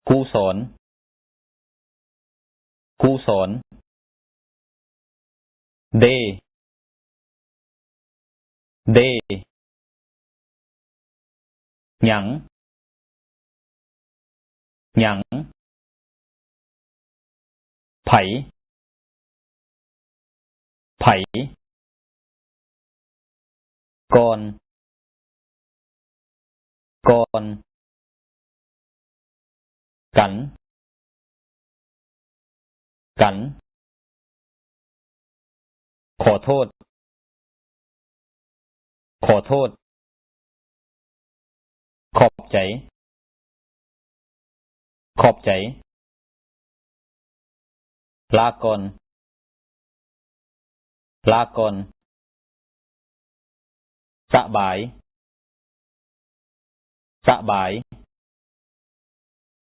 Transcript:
ຄູສອນ ຄູສອນ ເດ ເດ ຫຍັງ ຫຍັງ ໃຜ ໃຜ ກ່ອນ ກ່ອນ ກັນ ກັນ ຂໍໂທດ ຂໍໂທດ ຂອບໃຈ ຂອບໃຈ ລາກ່ອນ ລາກ່ອນ ສະບາຍ ສະບາຍ